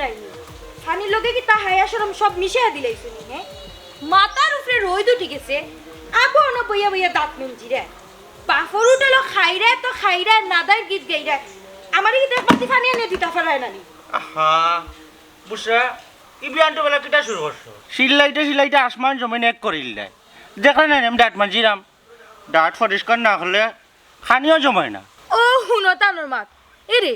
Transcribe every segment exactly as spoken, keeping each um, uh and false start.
নাইনি। পানির লগে কিতা হায়া শরম সব মিশাইয়া দিলাইছো নি, হে? মাথার উপরে রইদ উঠি গেছে, আবু অনো বইয়া বইয়া দাঁত মেঞ্জিরা। বাফর উঠালো খাইরা তো খাইরা, নাদার গীত গাইরা। আমারে কিতা এক বালতি পানি আনিয়া দিতা পারায় না নি? আহা, বুসরা, ই বিয়ান্ত বেলা কিতা শুরু করছো? চিল্লাইতে চিল্লাইতে আসমান জমিন এক করিল দেয়। দেখলে না নি আমি দাঁত মাঞ্জিরাম? দাঁত পরিষ্কার না করলে খানিও জমায় না। ও হুনো তানর মাত, এরে,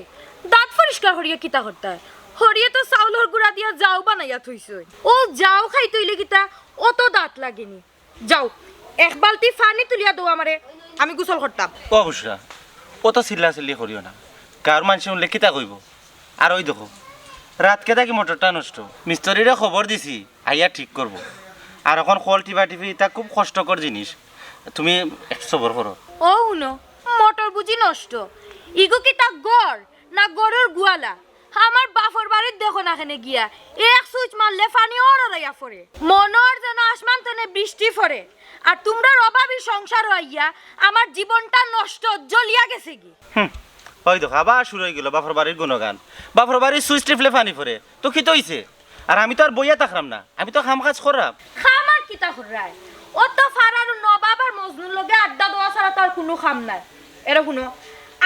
দাঁত পরিষ্কার করিয়া কিতা করতায়? হরিয়ে তো চাউলর গুড়া দিয়া যাও বানাইয়া থইছইন। ও যাও খাইতে অইলে কিতা অত দাঁত লাগেনি? যাও, এক বালতি পানি তুলিয়া দেও আমারে, আমি গোসল করতাম। ও বুসরা, অত চিল্লাচিল্লি করিও না, গাঁওর মানষে হুনলে কিতা কইবো? আর ওই দেখো, রাইতকে থাকি মোটরটা নষ্ট, মিস্ত্রিরে খবর দিছি, আইয়া ঠিক করবো। আর অখন কল টিপা টিপি ইতা খুব কষ্টকর জিনিস, তুমি একটু সবর করো। ও হুনো, মোটর বুঝি নষ্ট? ইগু কিতা ঘর না গরুর গুয়ালা? আমার বাফর বাড়িত দেখো না কেনে গিয়া, এক সুইচ মারলে পানি অররাইয়া পড়ে, মনর যেন আসমান তনে বৃষ্টি পড়ে। আর তুমরার অভাবী সংসার অইয়া আমার জীবনটা নষ্ট, জ্বলিয়া গেছে গি। হুম, ওই দেখো, আবার শুরু অই গেল বাফর বাড়ির গুণগান। বাফর বাড়ির সুইচ টিপলে পানি পড়ে, তো কিতা অইছে? আর আমি তো আর বইয়া থাকরাম না, আমি তো কাম কাজ কররাম। কাম আর কিতা কররায়? অত পাড়ার নবাব আর মজনুর লগে আড্ডা দেওয়া ছাড়া তো আর কুনু কাম নাই। এরে হুনো,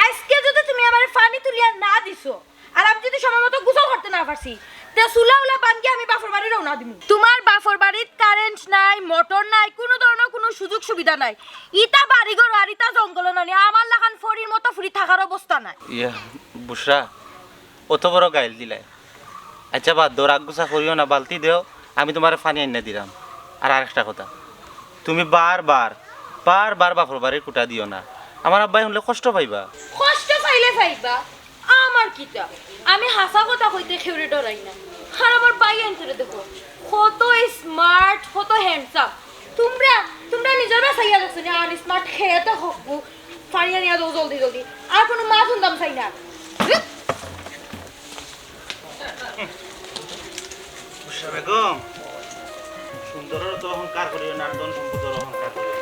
আইজকে যুদি তুমি আমারে পানি তুলিয়া না দিছো, আর আমি যুদি সময় মতো গোসল করতে না পারছি, তে চুলা উলা বান্ধিয়া আমি বাফর বাড়ি রওনা দিমু। তুমার বাফর বাড়িত কারেন্ট নাই, মোটর নাই, কুনু ধরনর কুনু সুযোগ সুবিধা নাই। ইতা বাড়িঘর আর ইতা জঙ্গল নানি, আমার লাখান ফড়ির মতো ফুড়ি থাকার অবস্থা নাই। ইয়া, বুসরা, অত বড় গাইল দিলায়। আচ্ছা, বাদ দেও, রাগ গুসা করিও না, বালতি দেও, আমি তুমারে পানি আনিয়া দিরাম। আর আরেকটা কথা, তুমি বারবার, বারবার বাফর বাড়ির খুটা দিও না, আমার আব্বায় হুনলে কষ্ট পাইবা। কষ্ট পাইলে পাইবা, আমার কিতা? আমি হাছা কথা কইতে কেউরে ডরাই না। আর আমার ভাইয়াইন্তরে দেখো, কত smart, কত handsome। তুমরা, তুমরা নিজর বাসাইয়া দেখছো নি, আনস্মার্ট খেতে হকবো। পানি আনিয়া দেও জলদি জলদি, আর কুনু মাত হুনতাম চাই না। উষা বেগম, সুন্দরর তো অহংকার করিও না, আর ধন সম্পদর অহংকার করিও না।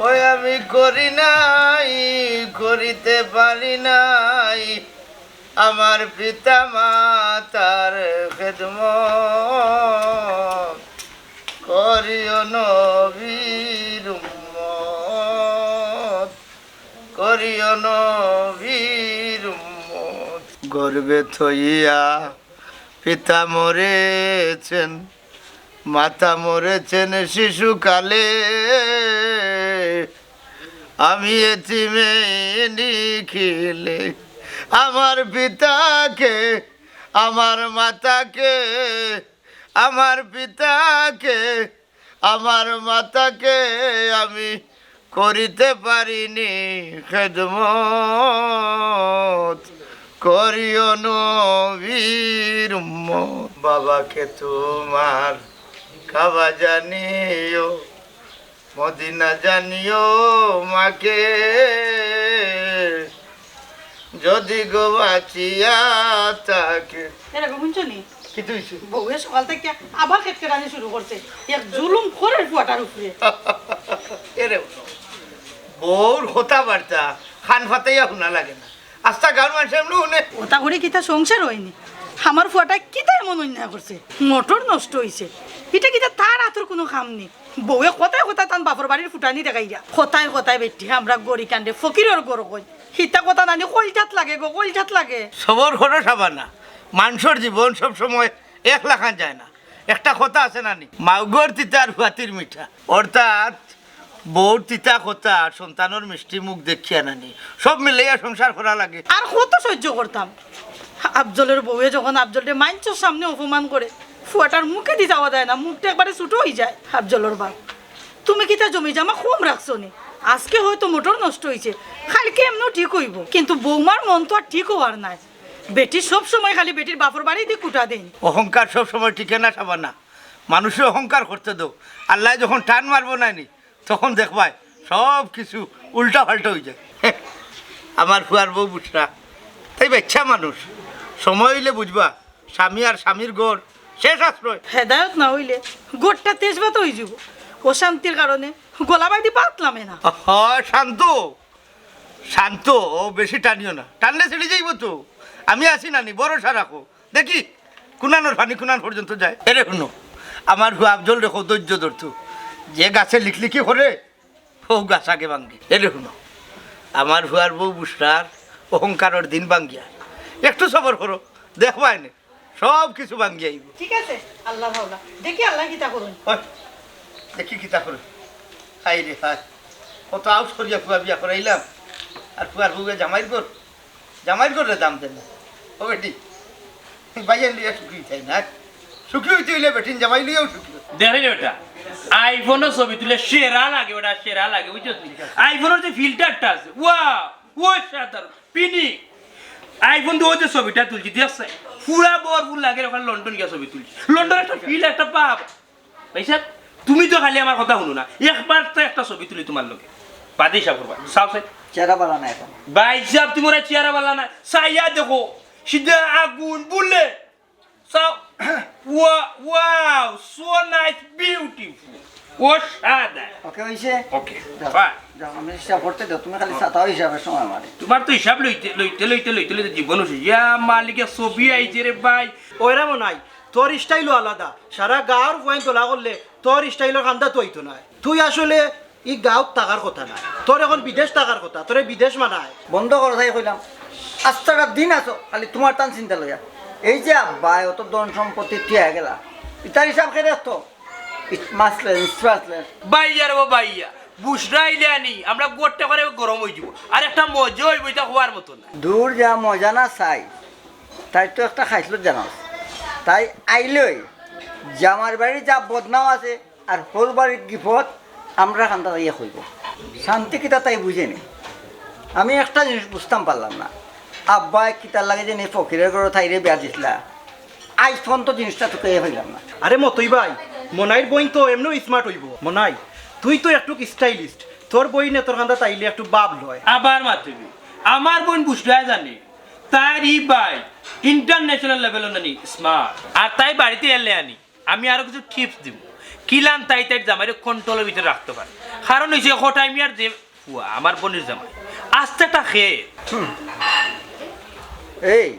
ওই আমি করি নাই, করিতে পারি নাই আমার পিতা মাতার খেদমত, করিও নবীর উম্মত, করিও নবীর উম্মত। গর্ভে থইয়া পিতা মরেছেন, মাতা মরেছেন শিশুকালে। আমি এতিমে নিখিলে আমার পিতাকে, আমার মাতাকে, আমার পিতাকে, আমার মাতাকে আমি করিতে পারিনি খেদমত, করিও নবীর উম্মত। বাবাকে তোমার কাবা জানিও, মদিনা জানিও মাকে, যদি গো বাঁচিয়া থাকে। এরে গো, হুনছো নি? কিতা অইছে? বউয়ে সকাল থাকি আবার কেটকেটানি শুরু করছে। এক জুলুম করের ফুয়াটার উপরে। এরে, বউর কথাবার্তা কান পাতাইয়া হুনা লাগে না। আস্তা গাঁওর মানষে এমনে হুনে। ওটা করে কিতা সংসার অয়নি? আমার ফুয়াটা কিতা এমন অন্যায় করছে? মোটর নষ্ট অইছে, ইটা কিতা তার আতর কুনু কাম নি? বউয়ে কথায় কথায় তান বাপর বাড়ির ফুটানি দেখাইরা। কথায় কথায় বেটি, আমরা গরি কাণ্ডে ফকিরর ঘর কই। হিতা কথা নানি কইলজাত লাগে গো, কইলজাত লাগে। সবর করো শাবানা, মানষর জীবন সব সময় এক লাখান যায় না। একটা কথা আছে নানি, মাউগর তিতা আর ফুয়াতির মিঠা। অর্থাৎ বউর তিতা কথা আর সন্তানর মিষ্টি মুখ দেখিয়া নানি, সব মিলাইয়া সংসার করা লাগে। আর কত সহ্য করতাম? আফজলর বউয়ে যখন আফজলরে মাইনষর সামনে অপমান করে, ফুয়াটার মুখেদি যাওয়া যায় না, মুখটা একবারে ছোট অইযায়। আফজলর বাপ, তুমি কিতা জমি জামা কম রাখছো নি? আজকে হয়তো মোটর নষ্ট অইছে, কাইলকে এমনেও ঠিক অইবো, কিন্তু বৌমার মন তো আর ঠিক অওয়ার নায়। বেটি সব সময় খালি বেটির বাপর বাড়িদি খুটা দেইন। অহংকার সব সময় টিকে না শাবানা, মানুষে অহংকার করতে দেও। আল্লায় যখন টান মারবো নানি, তখন দেখবায় সব কিছু উল্টা পাল্টা অইযায়। আমার ফুয়ার বউ বুঝরা, তাই বাচ্চা মানুষ, সময় অইলে বুঝবা, স্বামী আর স্বামীর ঘর শেষ আশ্রয়। হেদায়ত না অইলে ঘরটা তেজপাতা অইযিবো। অশান্তির কারণে গলা বাইদি পাতলামে না। হ, শান্ত, শান্ত, ও বেশি টানিও না, টানলে ছিড়ি যাইবো তো। আমি আছি নানি, ভরসা রাখো। দেখি, কুনানোর পানি কুনান পর্যন্ত যায়। এরে হুনো, আমার ফুয়া আফজলরে কও ধৈর্য ধরতো। যে গাছে লিকলিকি করে, অউ গাছ আগে ভাঙ্গে। এরে হুনো, আমার ফুয়ার বউ বুঝরার অহংকারর দিন ভাঙ্গিয়া। একটু সবর করো, দেখবায়নে, সব কিছু ভাঙ্গিয়া আইবো। ঠিক আছে, আল্লাহ ভাওলা। দেখি আল্লায় কিতা করইন। ওই, দেখি কিতা করইন। হায় রে হায়, কত আউস করিয়া ফুয়া বিয়া করাইলাম, আর ফুয়ার বউয়ে জামাইর ঘর, জামাইর ঘররে দাম দেয় না। ও বেটি, ভাইয়াইন লইয়া সুখী অইতায় না। সুখী অইতে অইলে বেটিন জামাই লইয়াউ সুখী অইতে। দেখরে বেটা, iPhone-ও ছবি তুলে সেরা লাগে বেটা, সেরা লাগে, বুঝছস নি? iPhone-র যে filter-টা আছে, ওয়া, অসাধারণ, পিনি। iPhone দিয়া অউ যে ছবিটা তুলছি, দেখছস? পুরা ভরপুর লাগে, ওখানে লন্ডন গিয়া ছবি তুলছি। লন্ডন একটা feel, একটা ভাব। ভাইসাব, তুমি তো খালি আমার কথা হুনো না, একবার তো একটা ছবি তুলি তুমার লগে, বাদে হিসাব করবা। চাও চাই। চেহারা বালা না এখন। ভাইসাব, তুমার চেহারা বালা না, চাইয়া দেখো, সিধা আগুন বুলে। চাও। ওয়া-, wow, so nice, beautiful। অসাধারণ। ওকে, অইছে? ওকে, যাও, fine। যাও, আমি হিসাব করতে দাও, তুমি খালি চাও হিসাবের সময় আমারে। তুমার তো হিসাব লইতে, লইতে, লইতে, লইতে, লইতে জীবন শেষ। ইয়া মালিক, এক ছবি আইছে রে ভাই। ওইরা মনে হয় তোর style-ও আলাদা, সারা গাঁওর ফুয়াইন তোলা করলে তোর style-র কান্দাত অইতো নায়। তুই আসলে ই গাঁওত থাকার কথা নায়, তোর এখন বিদেশ থাকার কথা, তোরে বিদেশ মানায়। বন্ধ করো তাই কইলাম, আস্তাটা দিন আছো খালি তুমার তান চিন্তা লইয়া। এই যে আব্বায় অত ধন সম্পত্তি থুইয়া গেলা, ইতার হিসাব কে রাখতো? ইট মাসলেন, ইট মাসলেন। ভাইয়া রে ভাইয়া, বুঝরাইলে আনি, আমরা গোট্টা করে গরম অইযিবো। আর একটা মজা অইবো, ইটা কওয়ার মতো না। দূর যা মজা না চাই, তাই তো একটা খাইছলত জানাস। তাই আইলেই জামার বাড়ি যা বদনাম আছে, আর হউর বাড়ির গিফত আমরা কান্দাত আইয়া কইবো। শান্তি কিতা তাই বুঝে নি। আমি একটা জিনিস বুঝতাম পারলাম না, আব্বায় কিতার লাগি যে নি ফকিরের ঘরো তাইরে বিয়া দিছলা, আইজ পর্যন্ত জিনিসটা তুকাইয়া পাইলাম না। আরে মতই ভাই, মনাইর বইন তো এমনেও smart অইবো। মনাই, তুই তো একটুক stylist, তোর বইনে তোর কান্দাত আইলে একটু ভাব লয়। আবার মাতিবি, আমার বইন বুঝরায় জানে, তাইর ই ভাই international level-ও নানি smart। আর তাই বাড়িত এলে আনি আমি আরো কিছু tips দিমু, কিলান তাই তাইর জামাইরে control-র ভিতরে রাখতো পারে। কারণ অইছে কটাই মিয়ার যে ফুয়া, আমার বইনর জামাই, আস্তা একটা খেয়ে। এই,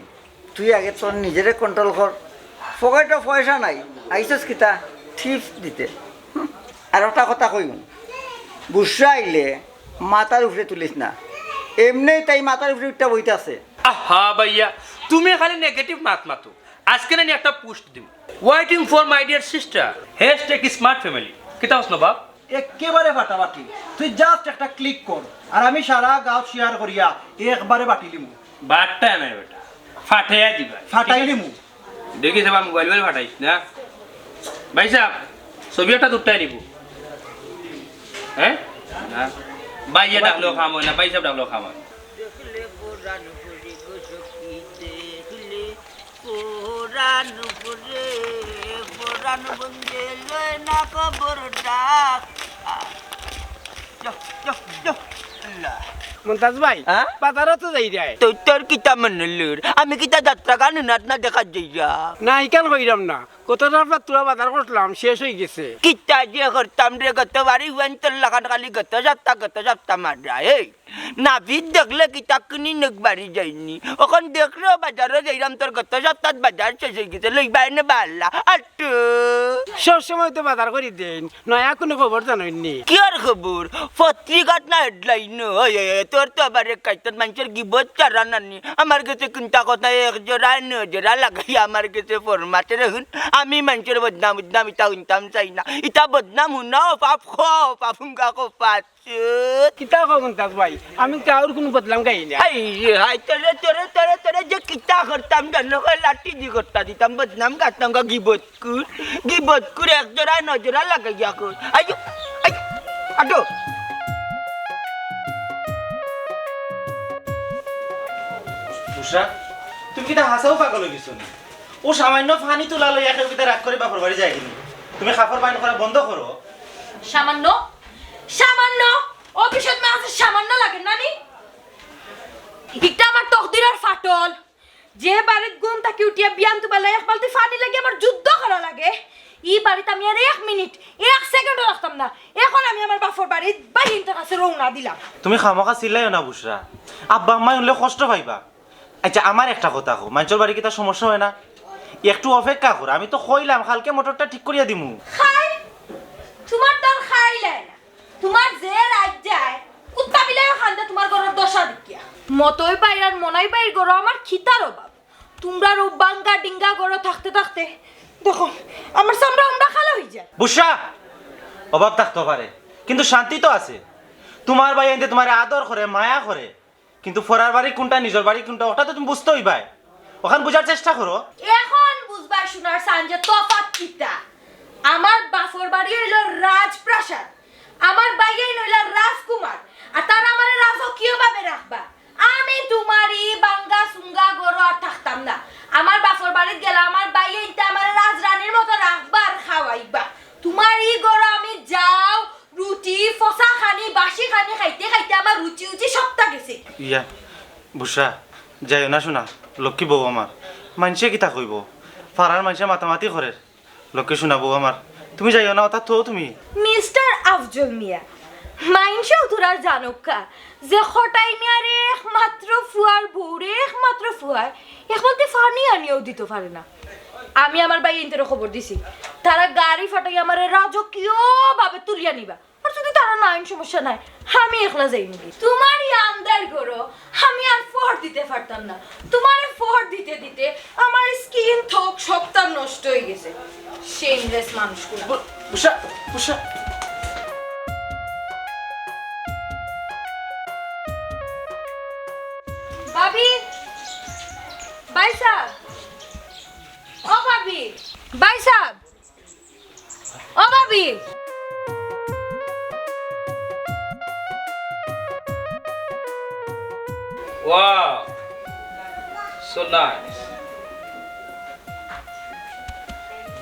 তুই আগে তোর নিজেরে control কর। পকেটো পয়সা নাই, আইছস কিতা tips দিতে? হুম। আর একটা কথা কইমু, গুসা আইলে মাথার উপরে তুলিস না, এমনেউ তাই মাথার উপরে উঠা বইতাছে। আহা ভাইয়া, তুমি খালি negative মাত মাতো। আজকে নানি একটা post দিমু, "Waiting for my dear sister, hashtag smart family।" কিতা কস না বাপ? একেবারে ফাটাফাটি। তুই just একটা click কর, আর আমি সারা গাঁওত share করিয়া একবারে বাটিলিমু। বাট্টা নাই বেটা, ফাটাইয়া দিবা। ফাটাইলিমু। দেখি সাবা মোবাইল মোবাইল ফাটাইস না। ভাইসাব, ছবি একটা তুলতায় নিবো। হ্যাঁ? না। ভাইয়া ডাকলেও কাম অয় না, ভাইসাব ডাকলেও কাম অয়। দেখলে পরান ভরে গো সখী, দেখলে পরান ভরে, পরান বন্ধে লয় না খবর ডাক। আ, যা, যা, যা। আল্লাহ। মন্তাজ ভাই, হ্যাঁ? বাজারো তো যাইরায়। তো তোর কিতা মনো লইর? আমি কিতা যাত্রা গান নাচ না দেখাত যাইরাম? না, ইখান কইরাম না। গত সপ্তাত থুড়া বাজার করছলাম, শেষ অইগেছে। কিতা যে করতাম রে, গতবারই অইন তোর লাখান খালি গত সপ্তা, গত সপ্তা মাতরা। এই, নাপিত দেখলে কিতা কুনি নেক বাড়ি যাইনি। অখন দেখরে বাজারো যাইরাম, তোর গত সপ্তাত বাজার শেষ অইগেছে, লইবায় নে বালা। আট্টু। সব সময় তো বাজার করি দেইন, নয়া কুনু খবর জানইননি? কিয়র খবর? পত্রিকাত না headline-ও? ওই, ওই, ওই, তোর তো আবার এক কাইতত মানষর গিবত চারা নানি। আমার গেছে কুনতা কথা এক জোড়া নজোড়া লাগাইয়া আমার গেছে ফরমাতে রহুন। আমি মানষর বদনাম উদনাম ইতা হুনতাম চাই না। ইতা বদনাম হুনাও পাপ খো, পাপুঙ্গা খো পাপ। কিতা কও মন্তাজ ভাই? আমি কাউর কুনু বদনাম গাই না। হায় রে হায়, তোরে, তোরে, তোরে, তোরে যে কিতা করতাম জানো, কই লাঠি দি গড়তা দিতাম, বদনাম গাতাম গা, গিবতকুর, গিবতকুর, এক জোড়া নজোড়া লাগাইয়া কর। আইয়ো, আইয়ো, আটো। বুসরা, তুমি কিতা হাছাউ পাগল অইগেছো নি? অউ সামান্য পানি তুলা লইয়া কেউ কিতা রাগ করি বাপর বাড়ি যায়গি নি? তুমি কাপড় বাইর করা বন্ধ করো। সামান্য? সামান্য? অফিসত মাঝে সামান্য লাগে না নি? ইটা আমার তকদিরর ফাটল। যে বাড়িত ঘুম থাকি উঠিয়া বিয়ান তুবাইলে এক বালতি পানি লাগি আমার যুদ্ধ করা লাগে, ই বাড়িত আমি আর এক মিনিট, এক সেকেন্ডও রাখতাম না। এখন আমি আমার বাপর বাড়িত বাইনতর কাছে রওনা দিলাম। তুমি খামোখা চিল্লাইও না বুশরা, আব্বা আম্মায় হুনলে কষ্ট পাইবা। আচ্ছা, আমার একটা কথা কও, মাইনষর বাড়ি কিতা সমস্যা অয় না? একটু অপেক্ষা করো, আমি তো কইলাম কালকে মোটরটা ঠিক করিয়া দিমু। খাই, তুমার তার খাইলাই না। তুমার যে রাইত যায়, কুত্তা বিলাইও কান্দে তুমার ঘরর দশা দেখিয়া। মতই ভাইর আর মনাই ভাইর ঘরো আমার খিতার অভাব। তুমরার অউ ভাঙ্গা ডিঙ্গা ঘরো থাকতে থাকতে, দেখো, আমার চামড়া উমড়া কালা অইযায়। বুশরা, অভাব থাকতো পারে, কিন্তু শান্তি তো আছে। তুমার ভাইয়াইন্তে তুমারে আদর করে, মায়া করে, কিন্তু ফরার বাড়ি কুনটা, নিজর বাড়ি কুনটা, ওটা তো তুমি বুঝতে অইবায়। অখান বুঝার চেষ্টা করো। এখন বুঝবায় সোনার চান যে তফাত কিতা। আমার বাপর বাড়ি অইলো রাজপ্রাসাদ, আমার ভাইয়াইন অইলা রাজকুমার, আর তারা আমারে রাজকীয় ভাবে রাখবা। আমি তুমার ই ভাঙ্গা চুঙ্গা ঘরো আর থাকতাম না। আমার বাপর বাড়িত গেলে আমার ভাইয়াইন্তে আমারে রাজরানীর মতো রাখবা আর খাওয়াইবা। তুমার ই ঘরো আমি যাও, রুটি, ফসা খানি, বাসি খানি খাইতে খাইতে আমার রুচি উচি সবটা গেছে। ইয়া, বুশরা, যাইও না সোনা, লক্ষ্মী বউ আমার। মাইনষে কিতা কইবো? পাড়ার মাইনষে মাতামাতি করের। লক্ষ্মী সোনা বউ আমার, তুমি যাইও না, ওটা তো তুমি। মিস্টার আফজল মিয়া, মাইনষেও থুড়া জানুক্কা যে কটাই মিয়ার একমাত্র ফুয়ার বউরে, একমাত্র ফুয়ায় এক বালতি পানি আনিয়াও দিতো পারে না। আমি আমার ভাইয়াইন্তরে খবর দিছি, তারা গাড়ি ফাটাই আমারে রাজকীয় ভাবে তুলিয়া নিবা। আর যদি তারা নাইন, সমস্যা নাই, আমি একলা যাইমুগি। তুমার ই আন্দাইর ঘরো আমি আর ফর দিতে পারতাম না। তুমারে ফর দিতে দিতে আমার স্কিন থক সবটা নষ্ট অইগেছে। শেমলেস মানুষগুলা। বু-, বুশরা, বুশরা। ভাবি, ভাইসাব, ও ভাবি, ভাইসাব। ও ভাবি। Wow, so nice,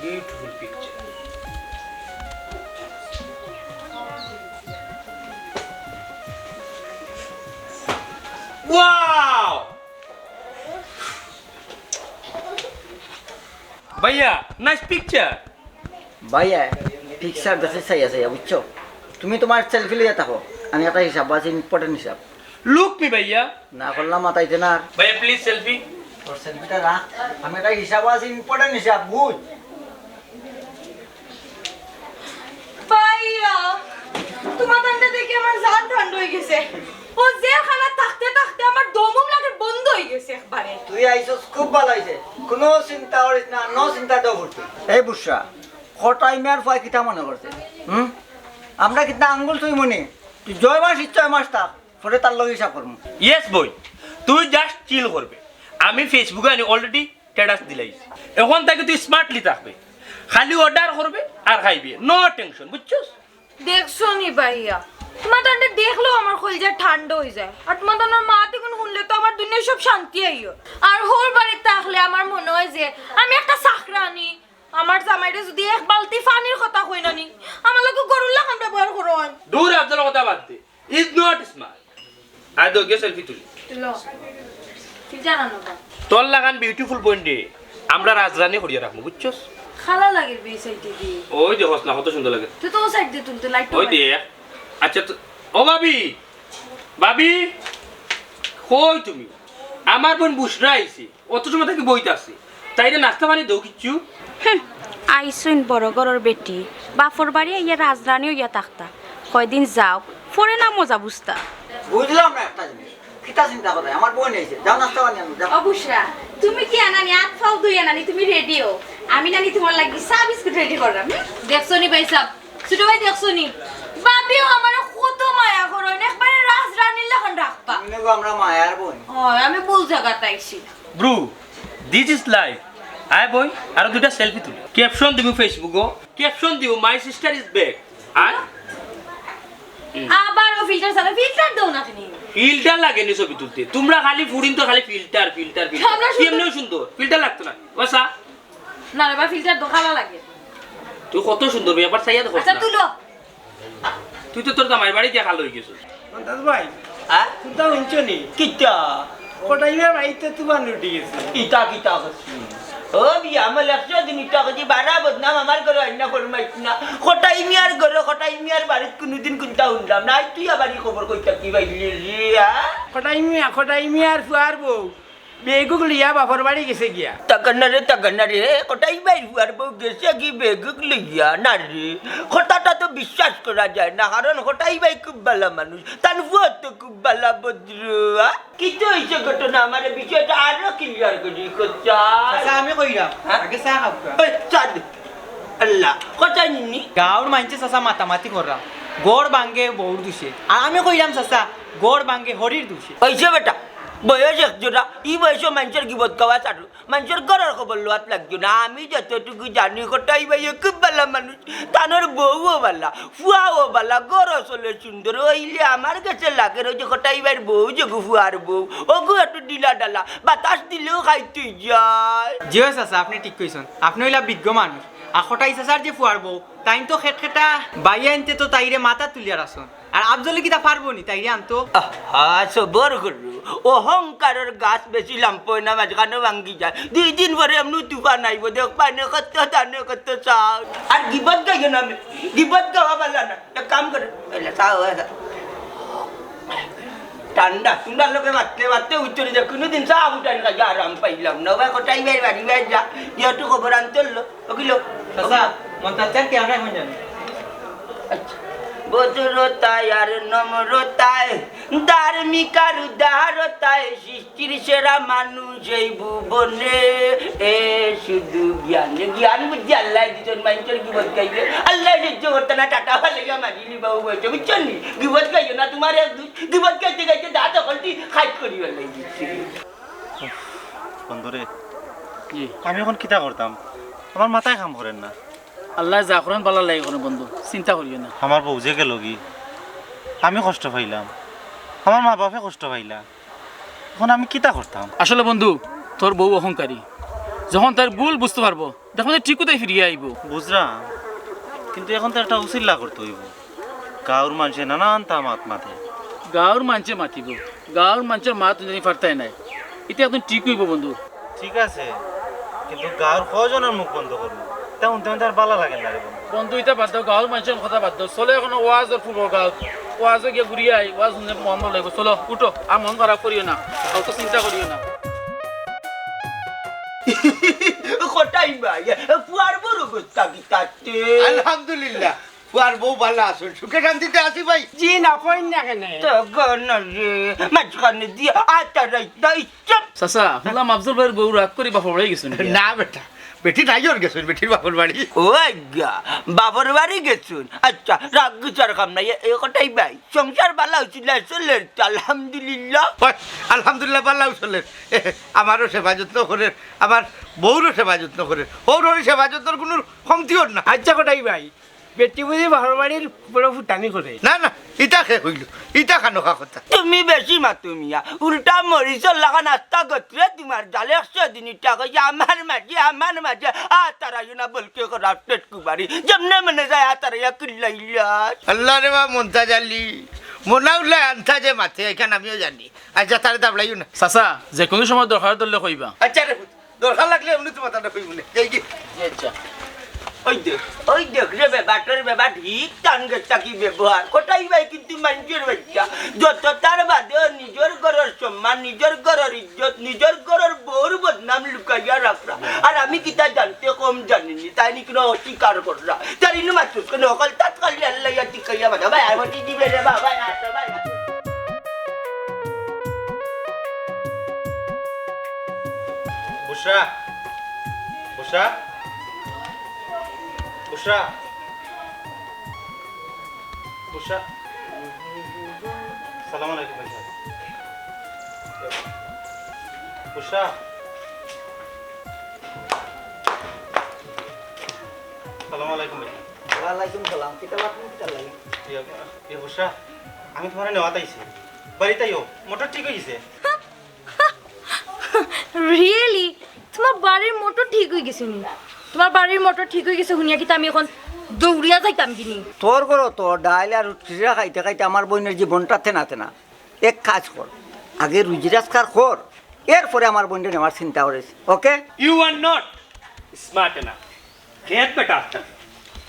beautiful picture. Wow! ভাইয়া, nice picture. ভাইয়া, picture দেখি চাইয়া চাইয়া, বুঝছো? তুমি তুমার selfie লইয়া থাকো, আমি একটা হিসাব আছে, important হিসাব। Look me, ভাইয়া। না করলাম মাতাইতে না আর। ভাইয়া, please selfie। তোর selfieটা রাখ, আমি একটা হিসাব আছে, important হিসাব, বুঝ। ভাইয়া, তুমার তানরে দেখি আমার জান ঠান্ডা অইগেছে। ও জেলখানাত থাকতে থাকতে আমার দমুম লাগে বন্ধ অইগেছে একবারে। তুই আইছস খুব ভালা অইছে, কুনু চিন্তা করিস না, no চিন্তা ডো করতে। এই বুশরা, কটাই মিয়ার ফুয়ায় কিতা মনে করছে? হুম? আমরা কিতা আঙ্গুল চুইমুনি? তুই জয় মাস ইচ্ছা মাস থাক, পরে তার লগে হিসাব করমু। Yes বই, তুই just chill করবে। আমি Facebook-এ আনি already status দিলাইছি। এখন থাকি তুই smartly থাকবে, খালি order করবে আর খাইবে, no tension, বুঝছস? দেখছো নি ভাইয়া, তুমার তানরে দেখলেও আমার কলিজা ঠান্ডা অইযায়, আর তুমার তানর মাত ইগুন হুনলে তো আমার দুনিয়ার সব শান্তি আইও। আর হউর বাড়িত থাকলে আমার মনো অয় যে আমি একটা চাকরানি, আমার জামাইরে যদি এক বালতি পানির কথা কই না নি, আমার লগে গরুর লাখান ব্যবহার করইন। দূর, আফজলর কথা বাদ দে। Is not smart. আয় দে, গিয়া selfie তুলি। তুলো। Filter আনো বা। তোর লাখান beautiful বইনরে আমরা রাজরানী করিয়া রাখমু, বুঝছস? কালা লাগের বে side দি। ওই দেখোস না, কত সুন্দর লাগে। তুই তো ও side দি তুল, তুই light ওই দে। আচ্ছা তো, ও ভাবি, ভাবি, কই তুমি? আমার বইন বুশরা আইছে। অত সময় থাকি বইতাছি, তাইরে নাস্তা পানি দেও কিচ্ছু? হুম, আইছইন বড় ঘরর বেটি, বাপর বাড়ি আইয়া রাজরানী অইয়া থাকতা, কয়দিন যাউক, পরে না মজা বুঝতা। বুঝলাম না একটা জিনিস, কিতা চিন্তা করে? আমার বইন আইছে, যাও নাস্তা পানি আনো, যাও। ও বুশরা, তুমি কিতা নানি আত পাও ধুইয়া নানি তুমি ready অও, আমি নানি তুমার লাগি চা বিস্কুট ready কররাম। হুম? দেখছো নি ভাইসাব, ছোট ভাই দেখছো নি? ভাবিও আমারে কত মায়া করইন, একবারে রাজরানীর লাখান রাখবা। তুমি গো আমরা মায়ার বইন। অয়, আমি ভুল জাগাত আইছি। Bro, this is life. আয় বই, আরো দুইটা selfie তুলি। Caption দিমু Facebook-ও, caption দিমু, "My sister is back." আয়। আবার ও filter ছাড়া, filter দেও না তুমি। Filter লাগে নি ছবি তুলতে। তোমরা খালি ফুরিন তো খালি filter, filter, filter। আমরা সুন্দর। এমনেও সুন্দর, filter লাগতো না। বাসা। না রে বা, filter তো কালা লাগে। তুই কত সুন্দর বে, একবার চাইয়া দেখো আচ্ছা, না। তুলো। তুই তো তোর জামাইর বাড়ি গিয়া খাল অই গেছস। মন্তাজ ভাই, হ্যাঁ? কুন্তা হুনছো নি? কিতা? কটাই মিয়ার বাড়িত তুফান উঠি গেছে। ইতা কিতা করছি? ও বিয়া, আমার একশো দিন ইতা করছি, বারা বদনাম আমার ঘরো আইনা ফরমাইছ না। কটাই মিয়ার ঘরো, কটাই মিয়ার বাড়িত কুনুদিন কুন্তা হুনলাম না। আইজ তুই আবার ই খবর কই থাকি পাইলি রে, হ্যাঁ? কটাই মিয়া, কটাই মিয়ার ফুয়ার বউ বেগুক লইয়া বাপর বাড়ি গেছে গিয়া। তাকানা রে, তাকানা রে, কটাই ভাইর ফুয়ার বউ গেছে কি বেগুক লইয়া? না রে, কথাটা তো বিশ্বাস করা যায় না, কারণ কটাই ভাই খুব ভালা মানুষ, তান ফুয়া তো খুব ভালা ভদ্র। আ? কিতা অইছে ঘটনা? আমারে বিষয়টা আরো clear করি কথা। আচ্ছা, আমি কইরাম, হ্যাঁ? আগে চা খাউক্কা। ওই, চা দে। আল্লাহ, কথা নিনি। গাঁওর মাইনষে চাচা মাতামাতি কররা, ঘর ভাঙ্গে বউর দুষে। আর আমি কইরাম চাচা, ঘর ভাঙ্গে হরির দুষে। অইছে বেটা, বয়স এক জোড়া, ই বয়সো মাইনষর গিবত গাওয়া ছাড়ো, মাইনষর ঘরর খবর লওয়াত লাগিও না। আমি যতটুকু জানি, কটাই ভাই খুব ভালা মানুষ, তানর বউও ভালা, ফুয়াও ভালা, ঘরও চলে সুন্দর। অইলে আমার গেছে লাগের অউ যে কটাই ভাইর বউ, যেগু ফুয়ার বউ, অগু একটু ঢিলা ঢালা, বাতাস দিলেও খাইতে যায়। জি অয় চাচা, আপনে ঠিক কইছইন। আপনে অইলা বিজ্ঞ মানুষ। আর কটাই চাচার যে ফুয়ার বউ, তাইন তো খেটখেটা বাইয়াইন্তে তো তাইরে মাথাত তুলিয়া রাখছইন। আর আফজলে কিতা পারবো নি তাইরে আনতো? আহা, সবর করো। অহংকারর গাছ বেশি লাম্পয় না, মাঝখানো ভাঙ্গি যায়। দুই দিন পরে এমনে তুফান আইবো, দেখবায়নে কত ধানে কত চাউল। আর গিবত গাইও না, আমি গিবত গাওয়া ভালা না। এক কাম করো, অইলে চাও, অইলে চাও। ঠান্ডা, তুমরার লগে মাততে মাততে উত্তরে যে কুনুদিন চা উঠান খাইয়া আরাম পাইলাম না। ওবা কটাই ভাইর বাড়ি ভাই যা, যেহেতু খবর আনতে হলো। ওকিলো। চাচা, মন্তাজ চাচার কি আমরা এখন জানি? আচ্ছা। ভদ্রতায় আর নম্রতায়, ধার্মিক আর উদারতায়, সৃষ্টির সেরা মানুষ এই ভুবনে। এ শুধু জ্ঞান, জ্ঞান বুদ্ধি আল্লায় দিছইন, মাইনষর গিবত গাইলে আল্লায় সহ্য করতা না, টাটা ফালাইয়া মারিলি বাবু বলছে, বুঝছো নি? গিবত গাইও না, তুমার এক দুই, গিবত গাইতে গাইতে দাঁত অকলটি খাইট করি ফালাই দিছে। বন্ধুরে, জি। আমি এখন কিতা করতাম? আমার মাথায় কাম করের না। আল্লায় যা করইন ভালার লাগি করইন বন্ধু, চিন্তা করিও না। আমার বউ যে গেলগি, আমি কষ্ট পাইলাম, আমার মা বাপে কষ্ট পাইলা, এখন আমি কিতা করতাম? আসলে বন্ধু, তোর বউ অহংকারী, যখন তার ভুল বুঝতে পারবো, তখন তো ঠিকউ তাই ফিরিয়া আইবো। বুঝলাম, কিন্তু এখন তো একটা উছিলা করতে অইবো। গাঁওর মানষে নানানতা মাত মাতে। গাঁওর মানষে মাতিবো, গাঁওর মানষর মাত হুনি পারতায় নায়, ইতা একদিন ঠিক অইবো বন্ধু। ঠিক আছে, কিন্তু গাঁওর কয়জনর মুখ বন্ধ করমু? ইতা হুনতে হুনতে আর ভালা লাগের না রে বন্ধু। বন্ধু, ইতা বাদ দেও, গাঁওর মানষর কথা বাদ দেও। চলো এখন ওয়াজর পূর্ব গাঁও, ওয়াজো গিয়া ঘুরিয়া আই, ওয়াজ হুনলে মন ভালা অইবো। চলো, উঠো, আর মন খারাপ করিও না, অত চিন্তা করিও না। কটাই ভাই, ফুয়ার বউর অবস্থা কিতা তে? আলহামদুলিল্লাহ, ফুয়ার বউ ভালা আছইন, সুখে শান্তিতে আছি ভাই। জি না, কইন না কেনে? তো গণ রে, মাঝখানে দিয়া আতারাইতা ইচ্ছা। চাচা, হুনলাম আফজল ভাইর বউ রাগ করি বাপর বাড়ি গেছইন গিয়া। না বেটা, বেটি নাইওর গেছইন, বেটির বাপর বাড়ি। ও আজ্ঞা, বাপর বাড়ি গেছইন। আচ্ছা, রাগ গুছার কাম নাই, এ, এ কটাই ভাই। সংসার ভালা অইছিল আসলে, আলহামদুলিল্লাহ। ওই, আলহামদুলিল্লাহ, ভালা অইছিল। আমারও সেবা যত্ন করের, আমার বউরও সেবা যত্ন করের। বউর ওই সেবা যত্নর কুনু কমতি অর না। আচ্ছা কটাই ভাই, বেটি বুঝি বাপর বাড়ির বড় ফুটানি করে? না, না, ইটা কে কইলো? ইটা খানোখা কথা। তুমি বেশি মাতো মিয়া, উল্টা মরিচর লাখান আস্তা গতরে তুমার জালে একশো দিন ইটা কইয়া আমার মাঝে, আমার মাঝে, আতারাইও না বলকে করা পেট কুবারি। যেমনে মনে যায় আতারাইয়া কিল্লাইলা। আল্লাহ রে বা মন্তাজ আলী, মনাউল্লাহ আনতা যে মাতে, ইখান আমিও জানি। আচ্ছা, তারে দাবলাইও না। চাচা, যে কুনু সময় দরকার ধরলে কইবা। আচ্ছা রে পুত, দরকার লাগলে এমনে তুমার তারে কইমু নে। এই যে। আচ্ছা। ওই দেখ, ওই দেখ রে বেবাটার বেবা ঠিক টান গেছে কি ব্যবহার। কটাই ভাই কিন্তু মাইনষর বাইচ্চা। যত তার বাদেও নিজর ঘরর সম্মান, নিজর ঘরর ইজ্জত, নিজর ঘরর বউর বদনাম লুকাইয়া রাখরা। আর আমি কিতা জানতে কম জানি নি, তাইন ইকনো অস্বীকার কররা। তাইন ইনো মাতুস কেনে? হকলতাত খালি আল্লাহ ইয়া টিকাইয়া বাজা। ভাই, আর মাটি দিবে রে বাবা, আর ভাই। বুশরা। বুশরা। বুশরা। বুশরা। সালাম আলাইকুম ভাই সাহেব। বুশরা। সালাম আলাইকুম ভাই। ওয়ালাইকুম সালাম। কিতা লাগবো, কিতা লাগবো? ইয়া, ইয়া বুশরা, আমি তুমারে নেওয়াত আইছি। বাড়িত আইও, মোটর ঠিক অই গেছে। Really? তুমার বাড়ির মোটর ঠিক অই গেছে নি? তুমার বাড়ির মোটর ঠিক অই গেছে হুনিয়া কিতা আমি এখন দৌড়িয়া যাইতাম কিনি। তোর ঘরো তো ডাইল আর খিচুড়ি খাইতে খাইতে আমার বইনের জীবনটা তেনা তেনা। এক কাজ কর, আগে রুজি রোজগার কর, এরপরে আমার বইনরে নেওয়ার চিন্তা করিস। ওকে? You are not smart enough. খেত বেটা,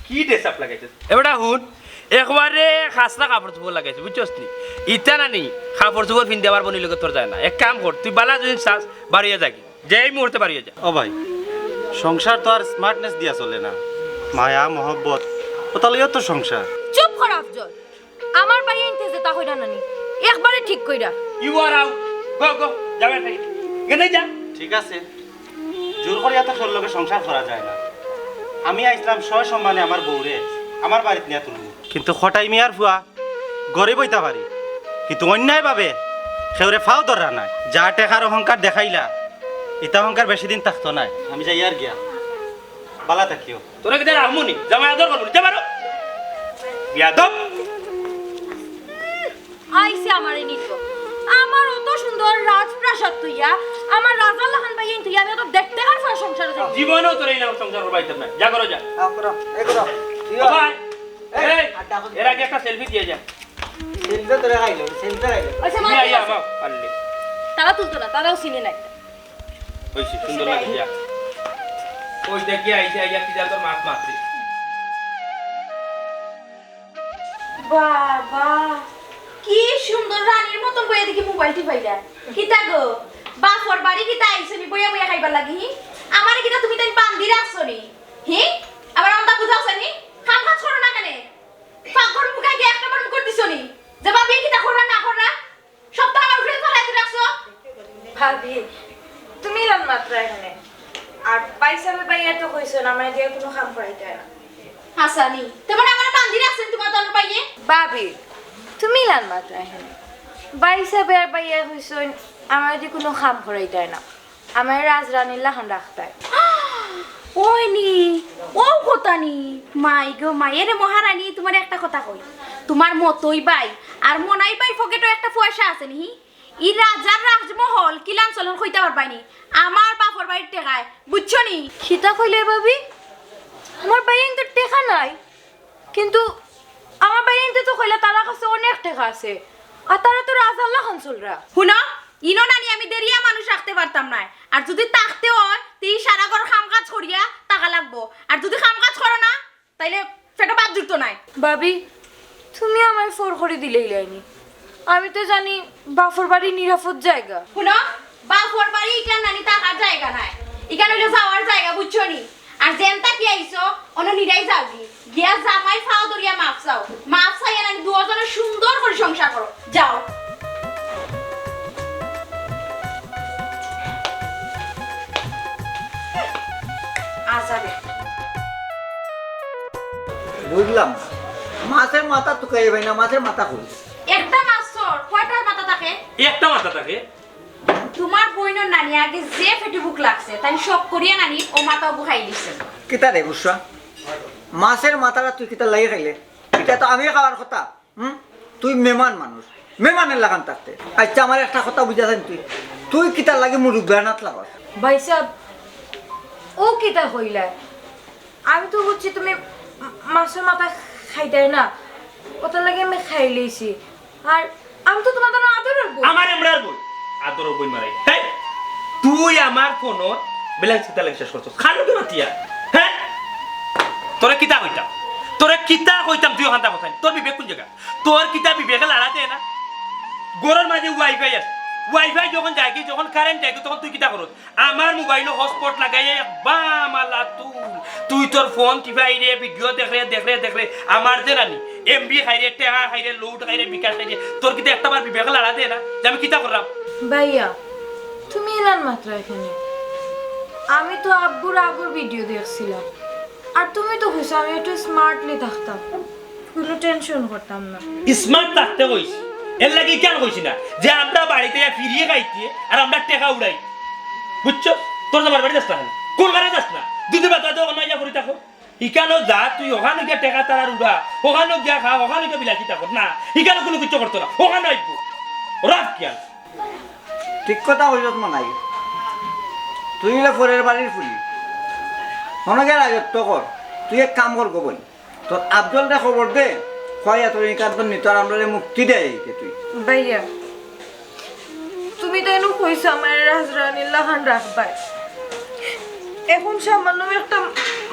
কি dress up লাগাইছস? এ বেটা হুন, একবারে খাসরা কাপড় চোপড় লাগাইছে, বুঝছস নি? ইতা না নি, কাপড় চোপড় পিনতে আমার বইনর লগে তোর যায় না। এক কাম কর, তুই বালা যদি চাস, বাড়িয়ে যাগি, যে এই মুহূর্তে বাড়িয়ে যা। ও ভাই, সংসার তো আর smartness দিয়া চলে না, মায়া, মহব্বত, ওটা লইয়াও তো সংসার। চুপ কর আফজল, আমার ভাইয়াইন্তে যেতা কইরা না নি, একবারে ঠিক কইরা। You are out. Go, go. যা বেটা। গেলে যা। ঠিক আছে, জোর করিয়া তো কেউর লগে সংসার করা যায় না। আমি আইছলাম সসম্মানে আমার বউরে আমার বাড়িত নিয়া তুলমু। কিন্তু কটাই মিয়ার ফুয়া গরিব অইতা পারি, কিন্তু অন্যায়ভাবে কেউরে ফাও ধররা নায়। যা টেকার অহংকার দেখাইলা, ইতা অহংকার বেশি দিন থাকতো নায়। আমি যাইয়ার গিয়া, বালা থাকিও। তোরা কিতা রাখমু নি? জামাই আদর করমু নি? যা বারো। বিয়াদব। আইছে আমারে নিতো। আমার অত সুন্দর রাজপ্রাসাদ থইয়া, আমার রাজার লাখান ভাইয়াইন থইয়া আমি অত দেখতে কার ফুয়ার সংসারো যাই। জীবনেও তোর এই নাম সংসার করবা দিতাম না। যা করো যা। আ, করো, এ করো। ও ভাই, এই, এই, আড্ডা করো। এর আগে একটা selfie দিয়া যা। Selfie তোরে খাইলো, selfie খাইলো। আচ্ছা, মা, তুমি আইয়া ঠিক আছে। আমার পারলে। তারা তুলতো না, তারাও চিনে নাই। ওই সে সুন্দর লাগে যা। ওই দেখি আইছে, আইয়া কি যা তোর মাত মারছে। বাবা, কি সুন্দর রানীর মতন বইয়া দেখি মোবাইল টিপাইরা। কিতা গো, বাপর বাড়ি কিতা আইছো নি বইয়া বইয়া খাইবার লাগি? হি? আমারে কিতা তুমি তাই বান্দি রাখছো নি? হি? আবার আমতা বুঝাওছো নি? কাম কাজ করো না কেনে? পাকঘর মুখাই গিয়া একটা বার মুখর দিছো নি? যে ভাবিয়ে কিতা কররা না কররা? সব তো আমার উপরে ফালাই দি রাখছো। ভাবি, তুমি ইলান মাতরায় কেনে? আর ভাইসাবে ভাইয়া তো কইছইন, আমারে দিয়া কুনু কাম করাইতা না। হাছানি, তে মানে আমারে বান্দি রাখছইন তুমার দলর ভাইয়ে? ভাবি, তুমি ইলান মাতরায় কেনে? ভাইসাবে আর ভাইয়া কইছইন, আমারে দিয়া কুনু কাম করাইতা না। আমারে রাজরানীর লাখান রাখতায়। ওই নি, ও কথা নি। মাই গো মাই, এরে মহারানী, তুমারে একটা কথা কই। তুমার মতই ভাই আর মনাই ভাইর পকেটো একটা পয়সা আছে নি। ই রাজার রাজমহল কিলান চলন কইতা পারবায় নি। আমার বাপর বাড়ির টেকায়, বুঝছো নি? কিতা কইলে ভাবি? আমার ভাইয়াইন্তর টেকা নাই, কিন্তু আমার ভাইয়াইন্তে তো কইলা তারার কাছে অনেক টেকা আছে, আর তারা তো রাজার লাখান চলরা। হুনো, ইনো নানি আমি দেরিয়া মানুষ রাখতে পারতাম নায়, আর যুদি থাকতে অয়, তে ই সারা ঘর কাম কাজ করিয়া থাকা লাগবো, আর যুদি কাম কাজ করো না, তাইলে পেটো ভাত জুটতো নায়। ভাবি, তুমি আমারে ফর করি দিলাইলায় নি। আমি তো জানি বাপর বাড়ি নিরাপদ জায়গা। হুনো, বাপর বাড়ি ইখান নানি থাকার জায়গা নায়, ইখান অইলো যাওয়ার জায়গা, বুঝছো নি? আর যেন থাকি আইছো, অনো নিরাই যাওগি। গিয়া জামাইর পাও ধরিয়া মাফ চাও। মাফ চাইয়া নানি দুইওজনে সুন্দর করি সংসার করো। যাও। আজারে। বুঝলাম না। মাছের মাথা তুকাইয়া ভাই না, মাছের মাথা কই? একটা মাছর কয়টা মাথা থাকে? একটা মাথা থাকে। তুমার বইনর নানি আগে যে পেটো ভুক লাগছে, তাইন শখ করিয়া নানি অউ মাথা অগু খাইলিছে। কিতা রে বুঝছা? মাছের মাথাটা তুই কিতার লাগি খাইলে? ইটা তো আমি খাওয়ার কথা। হুম? তুই মেমান মানুষ, মেমানর লাখান থাকতে। আইচ্ছা, আমার একটা কথা বুঝা যায় তুই, তুই কিতার লাগি মুরব্বিয়ানাত লাগাস? ভাইসাব, অউ কিতা কইলায়? আমি তো বুঝছি তুমি মা-, মাছর মাথা খাইতায় না, অটার লাগি আমি খাইলিছি। আর আমি তো তুমার দরো আদরর বইন। আমার এমরার বইন। আদরর বইন মারাই। হেই, তুই আমার ফোনো balance কিতার লাগি শেষ করছস? খান কি মাতিয়া? হে? তোরে কিতা কইতাম? তোরে কিতা কইতাম তুই অখানতা কথায়? তোর বিবেক কুন জাগা? তোর কিতা বিবেকে লাড়া দেয় না? ঘরর মাঝে Wi-Fi আছে। Wi-Fi যখন যায়গি, যখন current যায়গি, তখন তুই কিতা করস? আমার মোবাইলো hotspot লাগাইয়া এক বাম আলা তুল। তুই তোর ফোন টিপাইরে, video দেখরে, দেখরে, দেখরে। আমার যে নানি, MB খাইরে, টেকা খাইরে, load খাইরে, বিকাশ খাইরে। তোর কিতা একটাবার বিবেকে লাড়া দেয় না যে আমি কিতা কররাম? ভাইয়া, তুমি ইলান মাতরায় কেনে? আমি তো আব্বুর আগর video দেখছিলাম। আর তুমি তো কইছো আমি একটু smartly থাকতাম, কুনু tension করতাম না। Smart থাকতে কইছি, এরলাগি ইখান কইছি না যে আমরা বাড়িত ফিরিয়ে খাইতে আর আমরা টেকা উড়াই, বুঝছো? তোর জামাইর বাড়ি যাস না কেনে? কুন কারণে যাস না? দুই দিন বাদে বাদে অখানো আইয়া পড়ি থাকো। ইখানো যা, তুই অখানো গিয়া টেকা তারার উড়া, অখানো গিয়া খা, অখানো গিয়া বিলাসিতা কর। না, ইখানো কুনু কিচ্ছু করতো না, অখানো আইবো। রাখ কিয়া? ঠিক কথা কইছস মনাই। তুই অইলে পরের বাড়ির ফুরি। হনো গিয়া রাজত্ব কর। তুই এক কাম কর গো বইন। তোর আফজলরে খবর দে, কইয়া তোর এই কান্দন নিত আর আমরারে মুক্তি দেয় একে তুই। ভাইয়া, তুমি তাইনু কইছো আমার রাজরানীর লাখান রাখবায়। এখন সামান্য একটা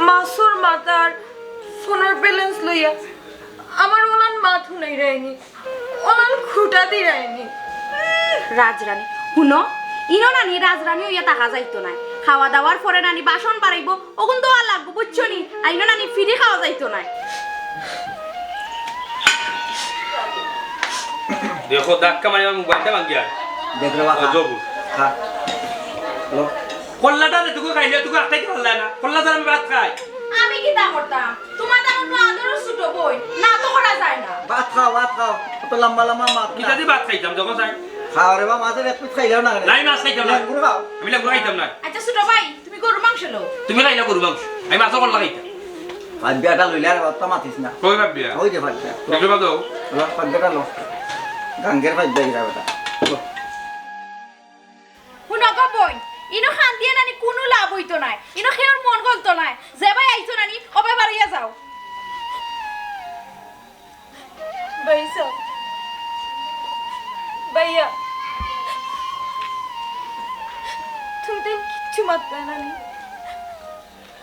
মাছর মাথার ফোনের ব্যালেন্স লইয়া আমার ওলান মাত হুনাইরায়নি, ওলান খুঁটা দিরায়নি। রাজরানী, হুনো, ইনো নানি রাজরানী অইয়া থাকা যাইতো নায়। খাওয়া দাওয়ার পরে নানি বাসন বাড়াইবো, অগুন ধোয়া লাগবো, বুঝছো নি? আর ইনো নানি ফিরি খাওয়া যাইতো নায়। দেখো, ধাক্কা মারি আমার মোবাইলটা ভাঙ্গিয়া। দেখ রে বাবা, খা। অজব। খা। লো। কল্লাটা যেটুকু খাইলে, অটুকু আটকাইতে পারলায় না। কল্লা ছাড়া আমি ভাত খাই। আমি কিতা করতাম? তুমার তো আমার আদরর ছোট বইন, না তো করা যায় না। ভাত খাও, ভাত খাও। অত লম্বা লম্বা মাত না। কিতা দি ভাত খাইতাম, দেখো চাই। খাও রে বাবা, মাছের এক পিস খাইলেও না। নাই, মাছ খাইতাম না। লেঙ্গুর খাও। আমি লেঙ্গুর খাইতাম না। আচ্ছা ছোট ভাই, তুমি গরুর মাংস লও। তুমি খাইলা গরুর মাংস, আমি মাছর কল্লা খাইতাম। ভাত বিয়াটা লইলে আর বাপ্পা মাতিস না। কই ভাত বিয়া? ওই যে ভাত বিয়া। একটু বাদ দাও। লো, ভাত বিয়াটা লো। গাঙ্গের ভাত বিয়া গিরা বেটা। লো। হুনো গো বইন, ইনো কান্দিয়া নানি কুনু লাভ অইতো নায়। ইনো কেউর মন গলতো নায়। যে ভাই আইছো নানি, ও ভাই বাড়িয়া যাও। ভাইসাব, ভাইয়া, তুমি তাইন কিচ্ছু মাতরায় নানি।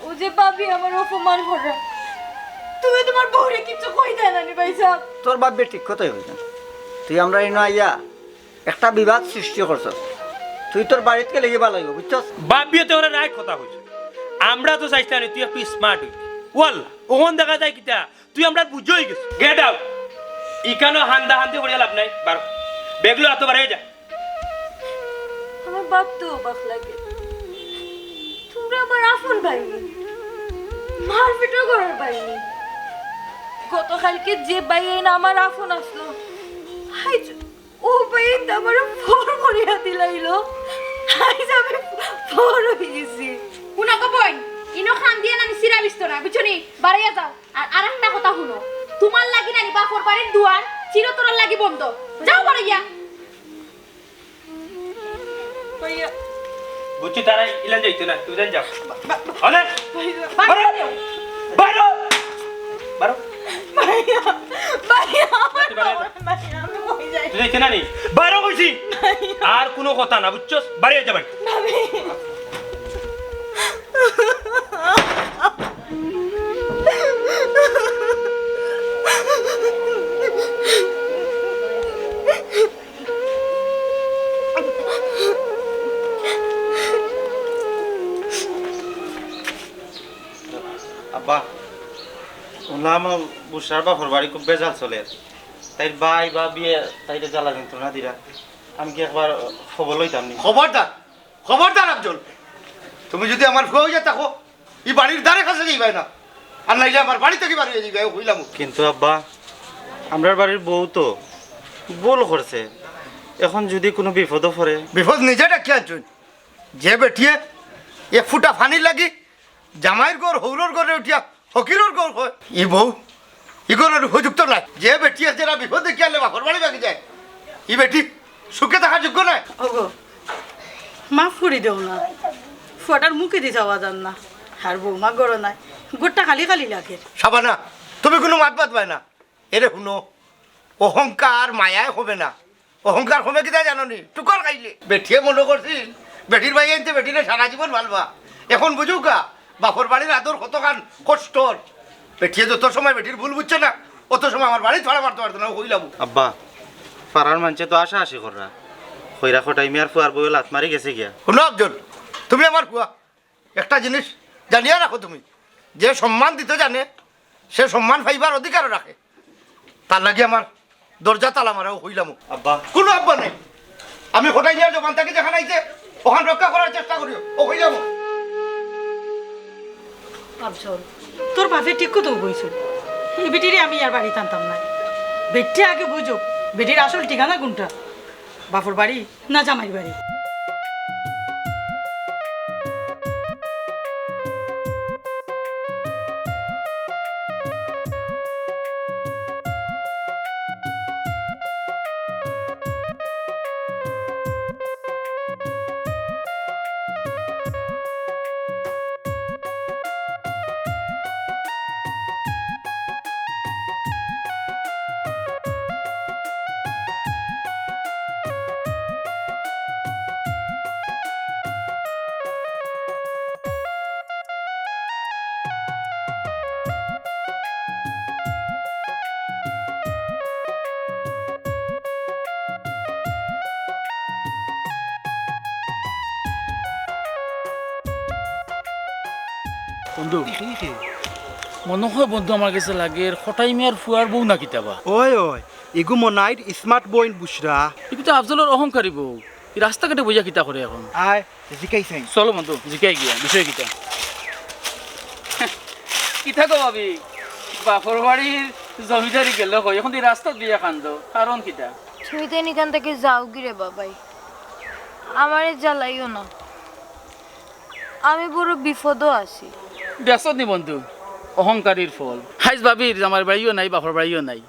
ও যে ভাবি আমার অপমান কররা, তুমি তুমার বউরে কিচ্ছু কইতায় নানি ভাইসাব। তোর ভাবিয়ে ঠিক কথাই কইছইন। তুই আমরার ইনো আইয়া একটা বিবাদ সৃষ্টি করছস। তুই তোর বাড়িত গেলে গি ভালা অইবো, বুঝছস? ভাবিয়ে তো ওরা রাইট কথা কইছে। আমরা তো চাইছিলাম তুই একটু স্মার্ট অইবি। ওয়াল্লা, অখন দেখা যায় কিতা, তুই আমরার বুঝ অই গেছস। Get out. ইখানো হান্দা হান্দি করিয়া লাভ নাই। বারো। ব্যাগ লইয়া তো বারইয়া যা। আমার ভাবতেও অবাক লাগে। তুমরা আমার আপন ভাইনি। মার পেটর ঘরর ভাইনি। গতকাইলকে যে ভাইয়াইন আমার আপন আছলো, আইজ অউ ভাইয়াইন্তে আমারে পর করিয়া দিলাইলো। আইজ আমি পর অই গেছি। হুনো গো বইন, ইনো কান্দিয়া নানি চিরা বিছতো নায়, বুঝছো নি? বারইয়া যাও। আর আরেকটা কথা হুনো, তুমার লাগি নানি বাপর বাড়ির দুয়ার চিরতরের লাগি বন্ধ। যাও বারইয়া। ভাইয়া। বুঝছি, তারা ইলান যাইতো না, তুমি জান যাও। বা-, বা-, অনেক। ভাইয়া। বারো। বারো। বারো। ভাইয়া। ভাইয়া। বারো। ভাইয়া, আমি কই যাই? তুই যাইতে না নি? বারো কইছি। ভাইয়া। আর কুনু কথা না, বুঝছস? বাড়ি যাইতে পারি। ভাবি। আব্বা, হুনলাম বুশরার বাপর বাড়ি খুব বেজাল চলের। তাইর ভাই ভাবিয়ে তাইরে জ্বালা যন্ত্রণা দিরা। আমি কি একবার খবর লইতাম নি? খবরদার, খবরদার আফজল, তুমি যুদি আমার ফুয়া অইয়া থাকো, ই বাড়ির দ্বারে কাছে যাইবায় না, আর নাইলে আমার বাড়ি থাকি বারইয়া যাইবায়, অউ কইলাম। কিন্তু আব্বা, আমরার বাড়ির বউ তো ভুল করছে, এখন যুদি কুনু বিপদো পড়ে। বিপদ নিজে ডাকিয়া আনছইন। যে বেটিয়ে এক ফুটা পানির লাগি জামাইর ঘর, হউরর ঘরে উঠিয়া ফকিরর ঘর কয়, ই বউ ই ঘরর উপযুক্ত নায়। যে বেটিয়ে যেরা বিপদ দেখিয়া আনলে বাপর বাড়ি ভাগি যায়, ই বেটি সুখে থাকার যোগ্য নায়। ওগো, মাফ করি দেও না, ফুয়াটার মুখেদি চাওয়া যার না। আর বউমা ঘরো নাই, ঘরটা খালি খালি লাগের। শাবানা, তুমি কুনু মাত মাতবায় না। এরে হুনো, অহংকার মায়ায় কমে না। অহংকার কমে কিতা জানো নি? টুকর খাইলে। বেটিয়ে মনো করছিল, বেটির ভাইয়াইন্তে বেটিরে সারা জীবন ভালবা। এখন বুঝুক্কা, বাপর বাড়ির আদর কতখান কষ্টর। বেটিয়ে যত সময় বেটির ভুল বুঝছে না, অত সময় আমার বাড়িত ফাড়া মারতো পারতো না, অউ কইলাম। আব্বা, পাড়ার মানষে তো আশা আশি কররা। কইরা কটাই মিয়ার ফুয়ার বউয়ে লাত মারি গেছে গিয়া। হুনো আফজল, তুমি আমার ফুয়া, একটা জিনিস জানিয়া রাখো তুমি, যে সম্মান দিতে জানে, সে সম্মান পাইবার অধিকারও রাখে। তার লাগি আমার দরজা তালা মারা, অউ কইলাম। আব্বা। কুনু আব্বা নাই। আমি কটাই মিয়ার জবান থাকি যেখান আইছে, অখান রক্ষা করার চেষ্টা করিও, অউ কইলাম। আফজল, তোর বাপে ঠিক কথা কইছে। ই বেটিরে আমি আর বাড়িত আনতাম না। বেটিয়ে আগে বুঝুক, বেটির আসল ঠিকানা কুনটা। বাপর বাড়ি না জামাইর বাড়ি? বন্ধু, মনো অয় বন্ধু, আমার গেছে লাগের খটাই মিয়ার ফুয়ার বউ না কিতা বা? অয়, অয়, ইগু মনাইর smart বইন বুশরা। ইগু তো আফজলর অহংকারী বউ। ই রাস্তাঘাটে বইয়া কিতা করে অখন? আয়, জিকাই চাই। চলো বন্ধু, জিকাই গিয়া, বিষয় কিতা? কিতা গো ভাবি, বাপর বাড়ির জমিদারি গেল কই, অখন ই রাস্তাত বইয়া কান্দো, কারণ কিতা? তুমি তো ইখান থাকি যাওগি রে বাবাই, আমারে জ্বালাইও না, আমি বড় বিপদো আছি। দেখছত নি বন্ধু, অহংকারীর ফল। হাইজ ভাবির জামাইর বাড়িও নাই, বাপর বাড়িও নাই।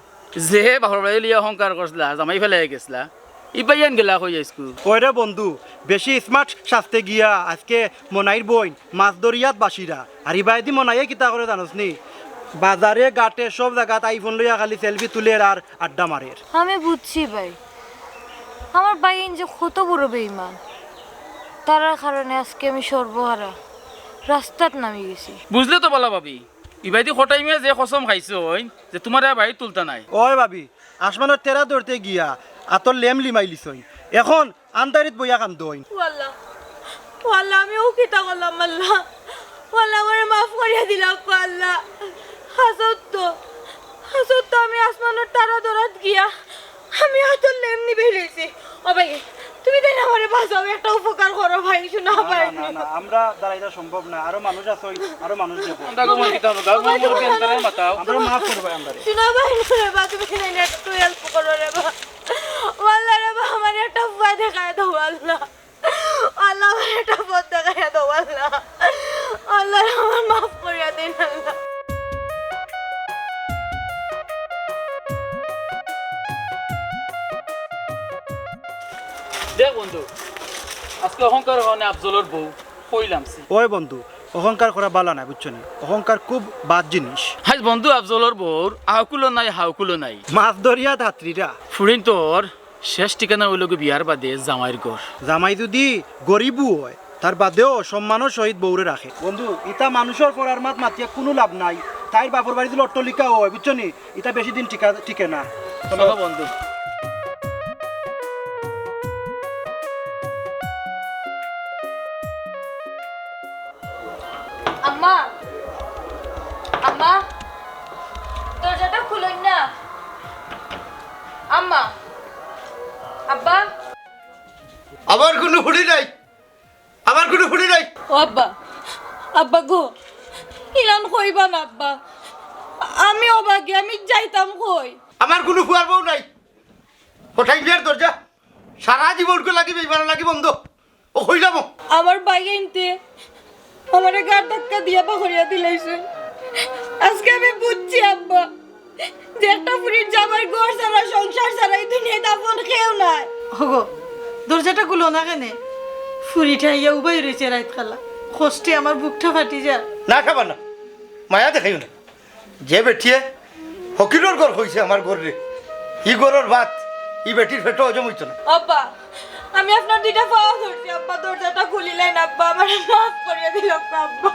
যে বাপর বাড়ি লইয়া অহংকার করছলা, জামাই ফেলাই গেছলা, ই বাইয়াইন গেলা কই আইজকু? অয় রে বন্ধু, বেশি smart সাজতে গিয়া আইজকে মনাইর বইন মাছ দরিয়াত বাসিরা। আর ইবায়দি মনাইয়ে কিতা করে জানোস নি? বাজারে ঘাটে সব জাগাত iPhone লইয়া খালি selfie তুলের আর আড্ডা মারের। আমি বুঝছি ভাই, আমার বাইয়াইন যে কত বড় বেইমান, তারার কারণে আইজকে আমি সর্বহারা রাস্তাত নামি গেছি। বুঝলে তো বালা ভাবি, ইবায়দি খটাই মিয়া যে কসম খাইছইন যে তুমারে আর বাড়িত তুলতা নায়। অয় ভাবি, আসমানর তেরা ধরতে গিয়া আতর লেম লিমাইলিছইন। অখন আন্ধারিত বইয়া কান্দইন। ও আল্লাহ, ও আল্লাহ, আমি অউ কিতা করলাম আল্লাহ? ও আল্লাহ, আমারে মাফ করিয়া দিলাউক্কা আল্লাহ। হাছত তো, হাছত তো আমি আসমানর তারা ধরাত গিয়া আমি আতর লেম নিবাইলিছি। ও ভাই, তুমি তাইন আমারে বাঁচাও, একটা উপকার করো ভাই, হুনো না, ভাই। না, না, না, আমরা দাঁড়াইতা সম্ভব না, আরো মানুষ আছইন, আরো মানুষ যাইবো। আমরা গো মাতিতাম না, গাঁওর মুরব্বি আনতারে মাতাও। আমরা মাফ করবা আমরারে। হুনো ভাই, হুনো রে বা, তুমি তাইন একটু help করো রে বা। ও আল্লাহ রে বা, আমারে একটা ফুয়া দেখাইয়া দেও আল্লাহ। আল্লাহ, আমারে একটা পথ দেখাইয়া দেও আল্লাহ। আল্লাহ, আমারে মাফ করিয়া দেইন আল্লাহ। দেখ বন্ধু, আইজকে অহংকার অনে আফজলর বউ কইলামছি। অয় বন্ধু, অহংকার করা বালা নায়, বুঝছো নি? অহংকার খুব বাদ জিনিস। হাইজ বন্ধু আফজলর বউর আউকুলো নাই, হাউকুলো নাই। মাছ দরিয়াত হাতরিরা। ফুড়িন্তর শেষ ঠিকানা অইলো গি বিয়ার বাদে জামাইর ঘর। জামাই যুদি গরিবও অয়, তার বাদেও সম্মানর সহিত বউরে রাখে। বন্ধু, ইতা মানুষর ফরার মাত মাতিয়া কুনু লাভ নাই। তাইর বাপর বাড়ি যুদি অট্টলিকাও অয়, বুঝছো নি? ইতা বেশি দিন টিকা, টিকে না। চলো বন্ধু। আম্মা, আম্মা, দরজাটা খুলইন না। আম্মা, আব্বা। আমার কুনু ফুড়ি নাই, আমার কুনু ফুড়ি নাই। ও আব্বা, আব্বা গো, ইলান কইবা না আব্বা, আমি অভাগী, আমি যাইতাম কই? আমার কুনু ফুয়ার বউ নাই। কটাই বিয়ার দরজা সারা জীবনকে লাগি বেইমানর লাগি বন্ধ। ও কইলাম ও। আমার বাইয়াইন্তে আমারে গার ধাক্কা দিয়া বার করিয়া দিলাইছে। আইজকে আমি বুঝছি আব্বা, যে একটা ফুড়ির জামাইর ঘর ছাড়া, সংসার ছাড়া ই দুনিয়াত আপন কেউ নাই। ওগো, দরজাটা খুলো না কেনে? ফুড়িটা আইয়া উবাই রইছে রাইত কালা। কষ্টে আমার বুকটা ফাটি যায়। না, খাবা না, মায়া দেখাইও না। যে বেটিয়ে হকিলর ঘর কইছে আমার ঘররে, ই ঘরর ভাত ই বেটির পেটো হজম অইতো না। আব্বা, আমি আপনার দুইটা পাও ধরছি আব্বা, দরজাটা খুলিলাইন আব্বা, আমারে মাফ করিয়া দিলাউক্কা আব্বা।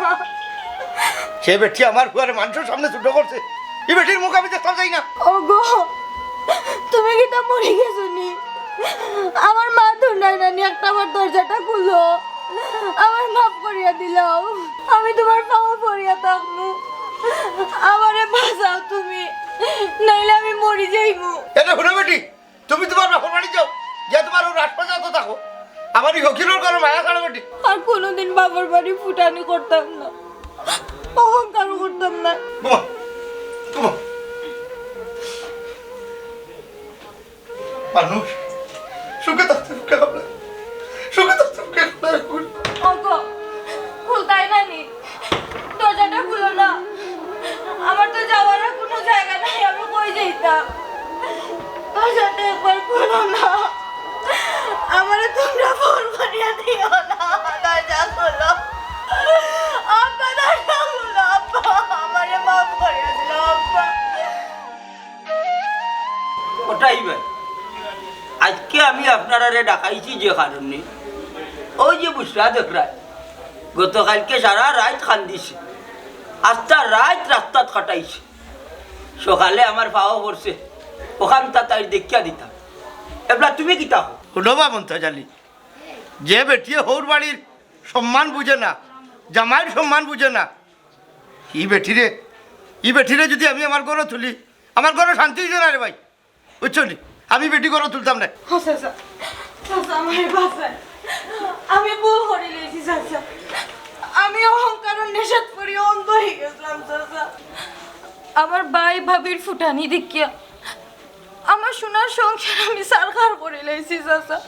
যে বেটিয়ে আমার ফুয়ারে মানষর সামনে ছোট করছে, ই বেটির মুখ আমি দেখতাম চাই না। ওগো, তুমি কিতা মরি গেছো নি? আমার মা তো নাই নানি, একটা বার দরজাটা খুলো, আমারে মাফ করিয়া দিলাও, আমি তুমার পাও পড়িয়া থাকমু, আমারে বাঁচাও তুমি, নাইলে আমি মরি যাইমু। এটা হুনো বেটি, তুমি তুমার বাপর বাড়ি যাও, গিয়া তুমার অউ রাজপ্রাসাদো থাকো। আমার ই হকিলর ঘরো মায়া ছাড়ো বেটি। আর কুনুদিন বাপর বাড়ি ফুটানি করতাম না, অহংকারও করতাম না। ঘুমা, ঘুমা। মানুষ সুখে থাকতে সুখে আমরা, সুখে থাকতে সুখে আমরা এখন। ওগো, খুলতায় না নি? দরজাটা খুলো না। আমার তো যাওয়ার আর কুনু জাগা নাই, আমি কই যাইতাম? দরজাটা একবার খুলো না। আমারে তুমরা ফোন করিয়া দিও না। দরজা খুলো। আব্বা, দরজা খুলো, আব্বা। আমারে মাফ করিয়া দিলাও, আব্বা। ওটাই ভাই, আইজকে আমি আপনারারে ডাকাইছি যে কারণে, ওই যে বুসরা দেখরায়, গতকাইলকে সারা রাইত কান্দিছে, আস্তা রাইত রাস্তাত কাটাইছে, সকালে আমার পাও পড়ছে, অখানতা তাইর দেখিয়া দিতাম। এবলা তুমি কিতা কও? হুনো বা মন্তাজ আলী, যে বেটিয়ে হউর বাড়ির সম্মান বুঝে না, জামাইর সম্মান বুঝে না, ই বেটিরে, ই বেটিরে যুদি আমি আমার ঘরো তুলি, আমার ঘরো শান্তি অইতো নায় রে ভাই, বুঝছো নি? আমি বেটি ঘরো তুলতাম নায়। ও চাচা, চাচা, আমারে বাঁচাইন। আমি ভুল করিলাইছি চাচা। আমি অহংকারর নেশাত পড়ি অন্ধ অইগেছিলাম চাচা। আমার ভাই ভাবির ফুটানি দেখিয়া আমার সোনার সংসার আমি ছারখার করিলাইছি চাচা।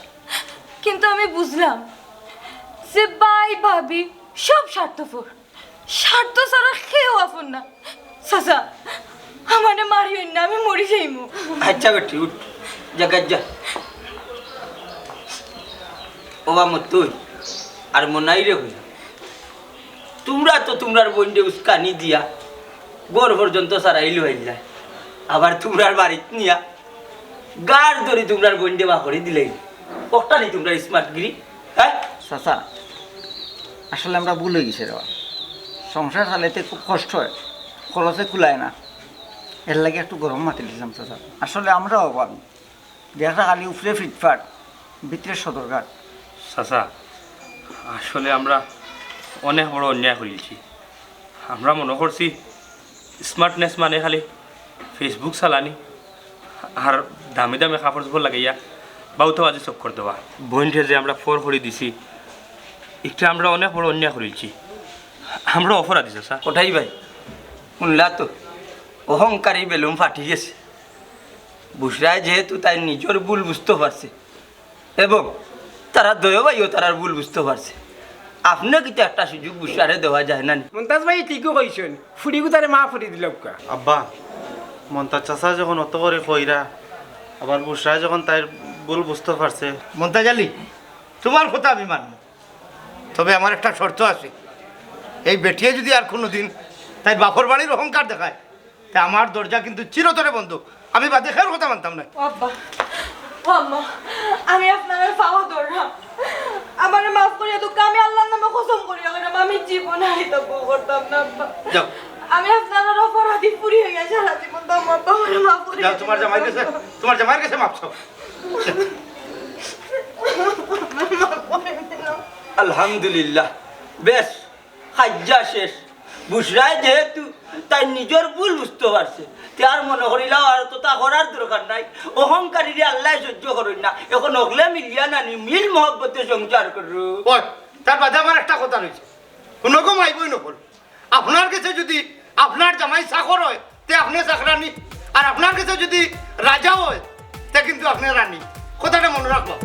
কিন্তু আমি বুঝলাম যে ভাই ভাবি সব স্বার্থপর, স্বার্থ ছাড়া কেউ আপন না। চাচা, আমারে মারিও না, আমি মরি যাইমু। আচ্ছা বেটি, উঠ, যা, যা। ও বা মতুই, আর মনাইরে কইলাম, তুমরা তো তুমরার বইনরে উস্কানি দিয়া ঘর পর্যন্ত ছাড়াইলাইলায়, আবার তুমরার বাড়িত নিয়া গাড় ধরি তুমরার বইনরে বার করি দিলাইলায়। অটা নি তুমরার স্মার্টগিরি, হ্যাঁ? চাচা, আসলে আমরার ভুল অইগেছে রে বা। সংসার চালাইতে খুব কষ্ট অয়, খরচে কুলায় না, এরলাগি একটু গরম মাতিলিছিলাম চাচা। আসলে আমরাও অভাবী, দেখরা খালি উপরে ফিটফাট, ভিতরে সদরঘাট। চাচা, আসলে আমরা অনেক বড় অন্যায় করিলিছি। আমরা মনো করছি smartness মানে খালি Facebook চালানি আর দামি দামি কাপড়-চোপড় লাগাইয়া বাউতাবাজি চক্কর দেওয়া। বইনরে যে আমরা পর করি দিছি, ইটা আমরা অনেক বড় অন্যায় করিলিছি। আমরা অপরাধী চাচা। ওটাই ভাই, হুনলা তো, অহংকারী বেলুন ফাটি গেছে। বুশরায় যেহেতু তাইর নিজর ভুল বুঝতো পারছে এবং তারা দুইও ভাইও তারার ভুল বুঝতো পারছে, আপনে কিতা একটা সুযোগ বুশরারে দেওয়া যায় না নি? মন্তাজ ভাই ঠিকউ কইছইন, ফুড়িগুতারে মাফ করি দিলাউক্কা। আব্বা, মন্তাজ চাচা যখন অত করি কইরা, আবার বুশরায় যখন তাইর ভুল বুঝতো পারছে। মন্তাজ আলী, তুমার কথা আমি মানমু, তবে আমার একটা শর্ত আছে, এই বেটিয়ে যুদি আর কুনুদিন তাইর বাপর বাড়ির অহংকার দেখায়, তে আমার দরজা কিন্তু চিরতরে বন্ধ। আমি বাদে কেউর কথা মানতাম নায়। ও আব্বা, ও আম্মা, আমি আপনারার পাও ধররাম, আমারে মাফ করিয়া দেউক্কা। আমি আল্লার নামে কসম করিয়া কইরাম, আমি জীবনে আর ইতা ভুল করতাম না আব্বা। যাও। আমি আপনারার অপরাধী ফুড়ি অইয়া সারা জীবন থাকমু আব্বা, আমারে মাফ করিয়া যাও, তুমার জামাইর গেছে, তুমার জামাইর গেছে মাফ চাও। আলহামদুলিল্লাহ, বেশ, কাইজ্জা শেষ। বুশরায় যেহেতু তাইর নিজর ভুল বুঝতো পারছে, তে আর মনো করিলাও আর তো তা করার দরকার নাই। অহংকারীরে আল্লায় সইজ্য করইন না। এখন অকলে মিলিয়া নানি মিল মহব্বতে সংসার করো। ওই, তার বাদে আমার একটা কথা রইছে, হুনো গো মাইবইন অকল, আপনার গেছে যুদি আপনার জামাই চাকর অয়, তে আপনে চাকরানি, আর আপনার গেছে যুদি রাজা অয়, তে কিন্তু আপনে রানী। কথাটা মনো রাখবা।